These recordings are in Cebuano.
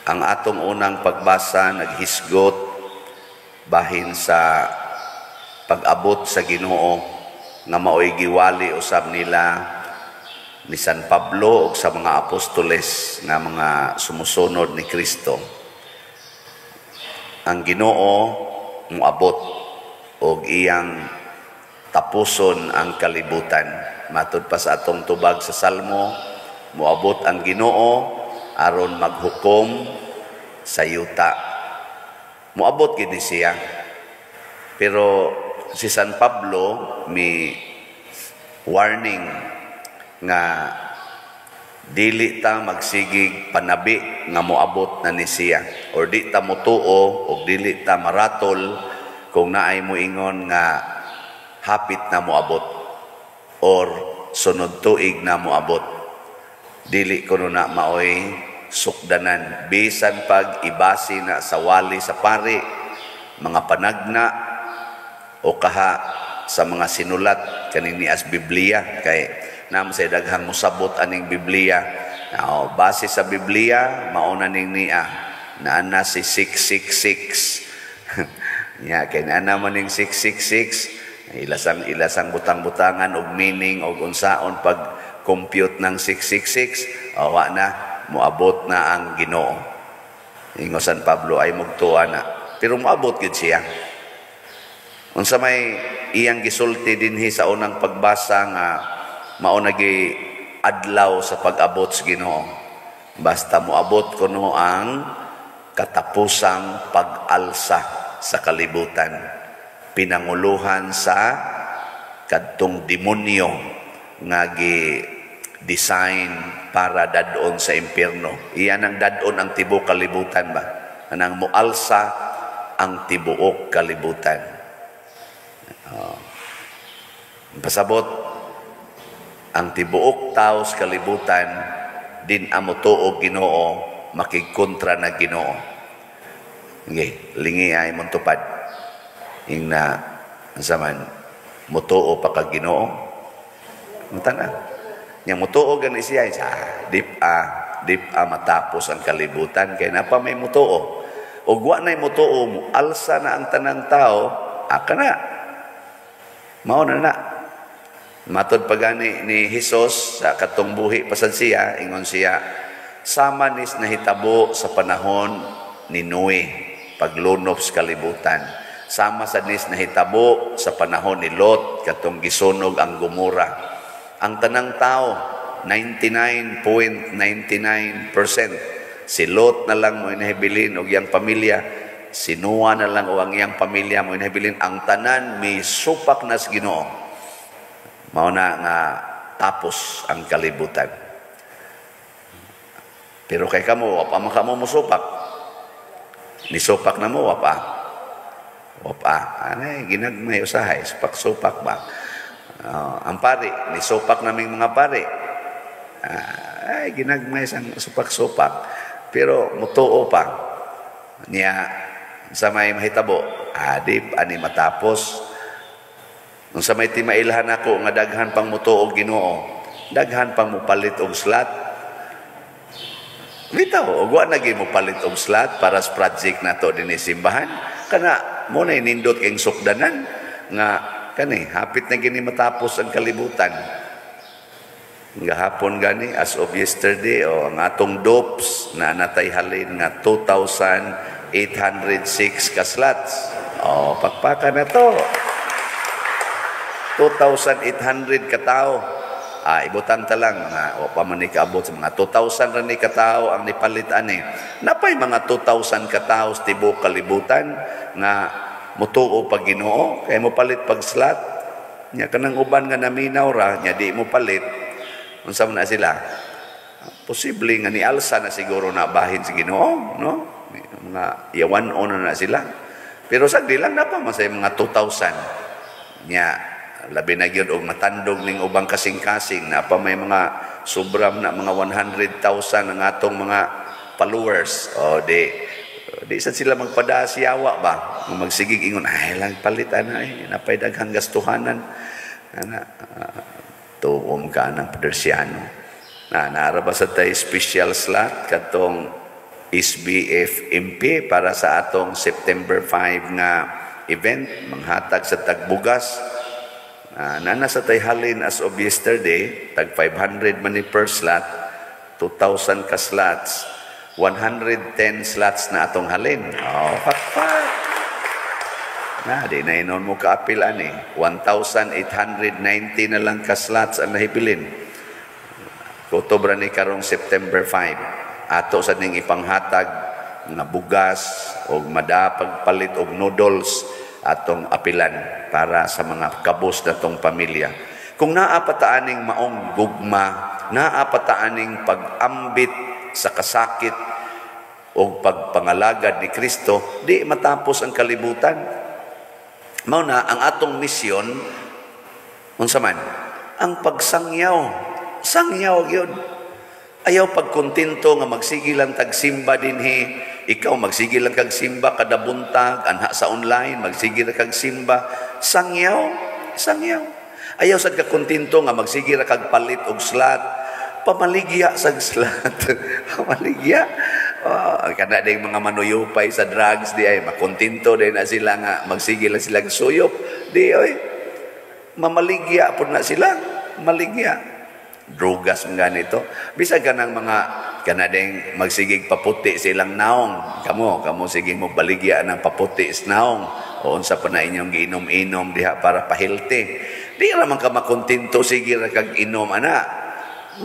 Ang atong unang pagbasa naghisgot bahin sa pag-abot sa Ginoo nga maoy giwali usab nila ni San Pablo ug sa mga apostoles nga mga sumusunod ni Kristo. Ang Ginoo moabot og iyang tapuson ang kalibutan. Matud pa sa atong tubag sa Salmo, moabot ang Ginoo aron maghukom sa yuta. Moabot gid ni siya. Pero si San Pablo mi warning nga dili ta magsigig panabi nga moabot na ni siya or di ta motuo og dili ta maratol kung naay moingon nga hapit na moabot or sunod tuig na moabot. Dili kuno na maoy sukdanan, bisan pag ibasi na sa wali sa pari, mga panagna o kaha sa mga sinulat kaning ni as Biblia, kay naman sa daghang mosabot aning Biblia. Now, base sa Biblia, mauna ning niya naa na si 666 nya, kay naa man ning 666, ilasang ilasang butang-butangan og meaning og unsaon pag compute ng 666, o wa na moabot na ang Ginoo. Ingon San Pablo, ay mugtuwa na, pero moabot gid siya. Unsa may iyang gisulti dinhi sa unang pagbasa nga mao nagi adlaw sa pag-abot sa Ginoo? Basta moabot kuno ang katapusang pag-alsa sa kalibutan, pinanguluhan sa kadtong demonyo nga gi design para dadon sa impyerno. Iyan ang dadon ang tibuok kalibutan ba? Anang mualsa ang tibuok kalibutan. Oh. Pasabot, ang tibuok tao sa kalibutan din amo tuog Ginoo, makigkontra na Ginoo. Okay, lingi ay montupad. Ing na man mutuo pa kag Ginoo. Mata na. Nya mutuo gani siya sa dip a matapos ang kalibutan kay napa may mutuo. Ug wa nay mutuo, mo alsa na ang tanang tao, aka na. Mao na na. Matod pa gani ni Hesus sa katong buhi pasad siya, ingon siya, sama nis nahitabo sa panahon ni Noe, paglunop sa kalibutan. Sama sa nis nahitabo sa panahon ni Lot, katong gisunog ang Gomora. Ang tanang tao, 99.99%. Si Lot na lang mo inahibilin og iyang pamilya, si Noah na lang o ang iyang pamilya mo inahibilin. Ang tanan may supak na sa Ginoo. Mao na nga tapos ang kalibutan. Pero kay kamo, wa pa man kamo musupak. Nisupak na mo, wa pa. Wa pa. Anay, ginagmay usahay, supak-supak ba? Ang pari, nisupak naming mga pari. Ay, ginagmay sang supak-supak. Pero mutuo pa. Niya, sa may mahitabo, adip, ani matapos. Kung sa may timailhan ako, nga daghan pang mutuo Ginoo, daghan pang mupalit og slot. Bitaw, og wa na gyud mopalit og slot para sa project nato dinhi simbahan. Kana mo na nindot kayong sukdanan nga kani hapit na gini matapos ang kalibutan. Gahapon gani, as of yesterday, o ang atong dopes na natay halin nga 2,806 ka slots. O, pakpaka na to. 2,800 ka tao. Ah, ibutang ta lang mga o pa man ni kaabot sa mga 2,000 ra ni katao ang nipalit ani. Napay mga 2,000 katao sa tibuok kalibutan nga mutuo pag Ginoo kay mopalit pag slot. Nya kanang uban nga naminaw ra nya di mo palit. Unsa man na sila? Posible nga nialsa na siguro na bahin sa Ginoo, no? Mga yawan-on na na sila. Pero sagdi lang na pa masay mga 2,000. Nya labi na gyud og matandog ning ubang kasing-kasing na pa may mga sobram na mga 100,000 ang atong mga followers. O di sad sila magpadasiyawa ba? Kung magsigig ingon, ay lang palitan na ay napay daghang gastuhanan. Ana, tuom ka ng Padersiano. Na naara ba sa tay special slot katong SBF MP para sa atong September 5 nga event, manghatag sa tagbugas. Nana sa tay halin as of yesterday, tag 500 man ni per slot, 2,000 ka slots, 110 slots na atong halin. Oh, pakpak. Na, di na inon mo kaapil ani. 1,890 na lang ka slots ang nahibilin. Kutob ra ni karong September 5. Ato sa ning ipanghatag nga bugas o madapag palit og noodles atong apilan para sa mga kabos natong pamilya. Kung naa pa ta aning maong gugma, naa pa ta aning pag-ambit sa kasakit o pagpangalagad ni Kristo, di matapos ang kalibutan. Mao na ang atong misyon, unsa man? Ang pagsangyaw. Sangyaw gyud. Ayaw pagkontento nga magsige lang tagsimba dinhi. Ikaw magsige lang kag simba kada buntag, anha sa online, magsige ra kag simba. Sangyaw, sangyaw. Ayaw sad ka kontento nga magsige ra kag palit og slot. Pamaligya sa slot. Pamaligya. Oh, kana ding mga manuyupay sa drugs di ay makontento din na sila nga magsige lang sila suyop. Di oy. Mamaligya pud na sila. Maligya. Drugas mga ganito. Bisag kanang mga kana ding magsigig paputi silang naong. Kamo, kamo sige mo baligya ng paputi sa naong. O unsa pa na inyong giinom-inom diha para pa-healthy. Di ra man ka makontento sige ra kag inom ana.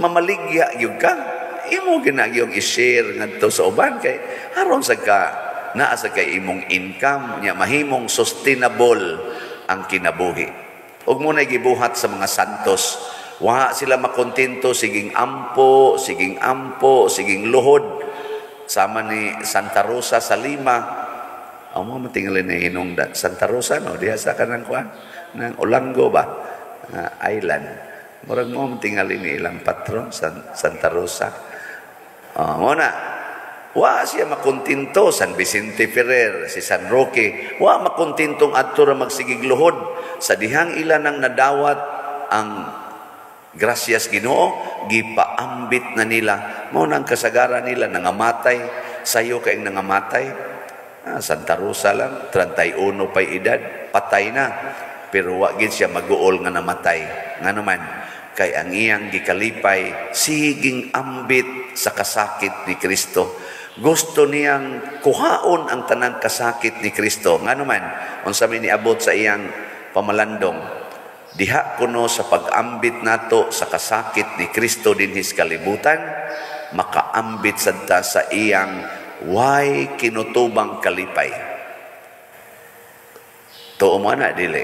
Mamaligya gyud ka. Imo gina gyung i-share ngadto sa uban kay aron sa ka naa sa kay imong income nya mahimong sustainable ang kinabuhi. Ug mo na gibuhat sa mga santos. Wa sila makontento, siging ampo, siging ampo, siging luhod. Sama ni Santa Rosa sa Lima. Ang mga matingali na hinungdan. Santa Rosa, no? Diha sa kanang kuan ng Olango ba? Island. Murag mo matingali ni ilang patron, Santa Rosa. Mo na. Wa siya makontento, San Vicente Ferrer, si San Roque. Wa makontentong adto ra magsigig luhod sa dihang ila nang nadawat ang gracias Ginoo, gipaambit na nila. Mao nang kasagaran nila nangamatay, sayo kay nangamatay. Santa Rosa lang, 31 pa'y edad, patay na. Pero wa gid siya maguol nga namatay. Ngano man, kay ang iyang gikalipay siging ambit sa kasakit ni Kristo. Gusto niyang kuhaon ang tanang kasakit ni Kristo. Ngano man, unsa may niabot sa iyang pamalandong, diha kuno sa pag-ambit nato sa kasakit ni Kristo dinhi sa kalibutan, makaambit sad ta sa iyang way kinutubang kalipay. Tuo mo na, dili?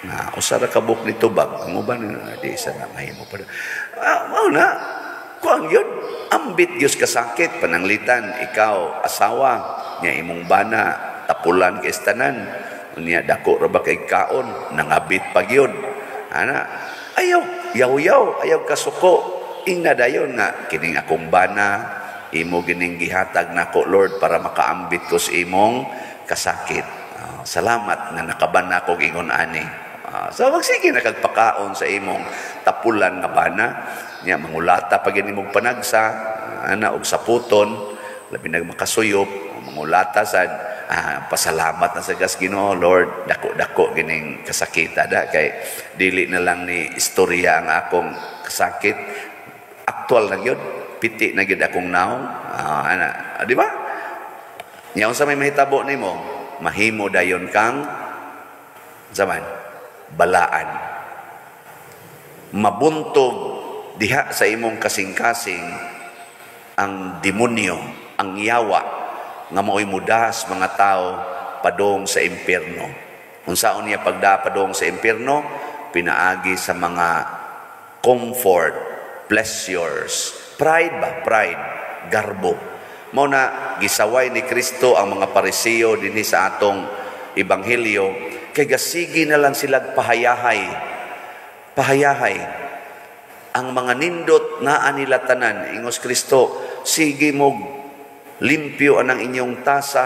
Na, usa ra ka buok ni tubag, ang uban na di isa na mahimo pa. Mao na, kuang yun, ambit gyud kasakit, pananglitan, ikaw, asawa, nya imong bana, tapulan kay tanan, unya dako ra ba kay kaon, nangabit pa gyud. Ana, ayaw, yaw-yaw, ayaw kasuko. Ingna dayon nga kining akong bana, imo gining gihatag nako, Lord, para makaambit ko sa imong kasakit. Salamat nga nakaban ako ingon ani. So magsige na kag pakaon sa imong tapulan nga bana, nya mangulata pa gini mong panagsa, ana og saputon, labi nag makasuyop, mangulata sad. Pasalamat na sa gas Ginoo, Lord, dako-dako gining kasakita da kay dili na lang ni istorya ang akong kasakit, aktual na gyud, piti na gyud akong naong. Ana, di ba? Nya unsa may mahitabo nimo, mahimo dayon kang zaman balaan, mabuntog diha sa imong kasing-kasing ang demonyo, ang yawa nga mao'y mudas mga tao padong sa impierno. Unsaon niya pagda padong sa impierno? Pinaagi sa mga comfort, pleasures, pride ba? Pride, garbo. Mao na gisaway ni Kristo ang mga Pariseo dinhi sa atong ebanghelyo kay gasigi na lang sila pahayahay. Pahayahay. Ang mga nindot naa nila tanan, ingos Kristo, sige mo limpyo anang inyong tasa,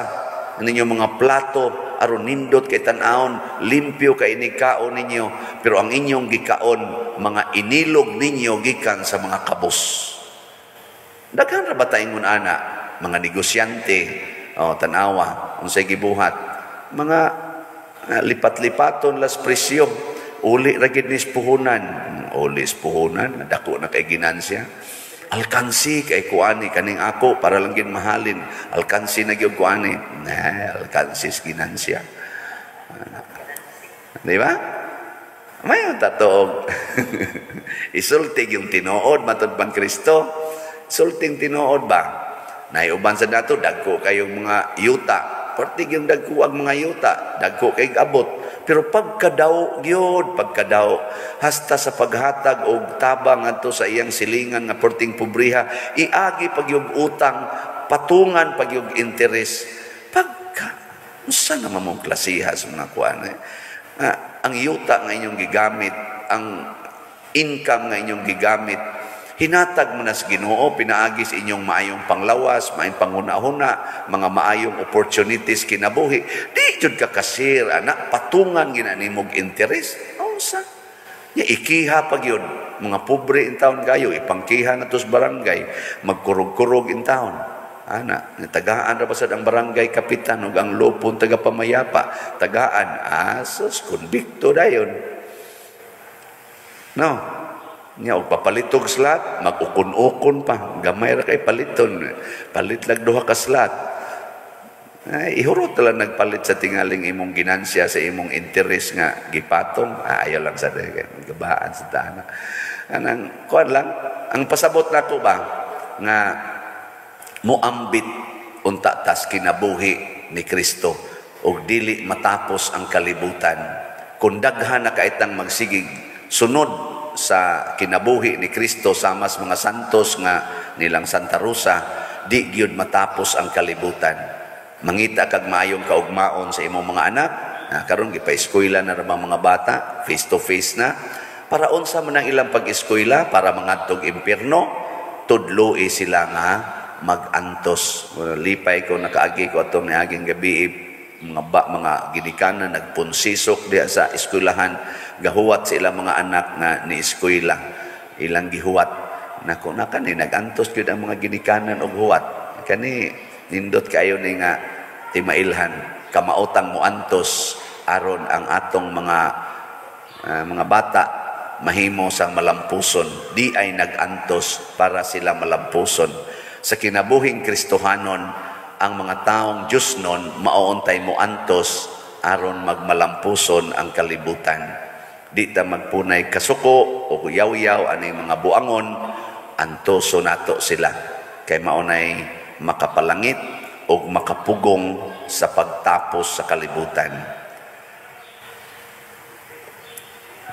ang inyong mga plato, aron nindot kay tan-awon, limpyo kay inikaon ninyo, pero ang inyong gikaon, mga inilog ninyo gikan sa mga kabos. Daghan ra ba ta ingon ana, mga negosyante, oh, tanawa unsay gibuhat, mga lipat-lipaton las presyo, uli ra gid ni puhunan, uli puhunan, dako na kay ginansya. Alkansi kay kuani kaning ako para lang gid mahalin. Alkansi na gyud kuani. Na alkansi ginansya. Di ba? Mayo tatoog. Isulti yung tinuod matod pang Kristo. Sulting tinuod ba? Naiuban sa dato, dagko kayong mga yuta. Pertig yung dagko ang mga yuta, dagko kay abot. Pero pagkadaw gyud, pagkadaw hasta sa paghatag og tabang ngadto sa iyang silingan nga perting pobriha, iagi pag yung utang, patungan pag yung interes. Pagka unsa naman mong klasiha sa mga kuan eh? Ah, ang yuta nga inyong gigamit, ang income nga inyong gigamit, hinatag mo na sa Ginoo pinaagi sa inyong maayong panglawas, maayong panghuna-huna, mga maayong opportunities kinabuhi. Di jud ka kasir, anak, patungan gina nimog interest. Unsa? Nya ikiha pag yun. Mga pobre in town kayo, ipangkiha na sa barangay, magkurog-kurog in town. Ana, tagaan ra basad ang barangay kapitan ug ang lupon taga pamayapa, tagaan asos konbikto dayon. No. Nya og papalitog slot, mag-ukon-ukon pa, gamay ra kay paliton. Palit lag duha ka slot. Ay, ihurot lang nagpalit sa tingaling imong ginansya sa imong interes nga gipatong. Ah, ayaw lang sa gabaan sa tana. Anang kuan lang, ang pasabot nako ba nga moambit unta tas kinabuhi ni Kristo og dili matapos ang kalibutan. Kung daghan na kaitang magsigig sunod sa kinabuhi ni Kristo samas mga santos nga nilang Santa Rosa, di gyud matapos ang kalibutan. Mangita kag maayong kaugmaon sa imong mga anak, na karon gipa-eskwela na ra mga bata, face to face na. Para unsa man ang ilang pag-eskwela? Para mangadtog impierno, tudloi sila nga magantos. Lipay ko nakaagi ko atong niaging gabi, mga ba, mga ginikanan nagpunsisok diha sa eskwelahan, gahuwat sa ilang mga anak nga ni eskwela, ilang gihuwat. Nako na kani nagantos gyud ang mga ginikanan og huwat. Kani nindot kayo ni nga timailhan, kamaotang moantos aron ang atong mga mga bata mahimo sang malampuson. Di ay nagantos para sila malampuson. Sa kinabuhing Kristohanon, ang mga taong Diyos nun, maoontay mo antos aron magmalampuson ang kalibutan. Di ta magpunay kasuko o yaw-yaw aning mga buangon, antoso nato sila. Kay maunay makapalangit o makapugong sa pagtapos sa kalibutan.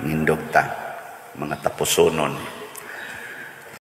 Nindog ta, mga tapusonon.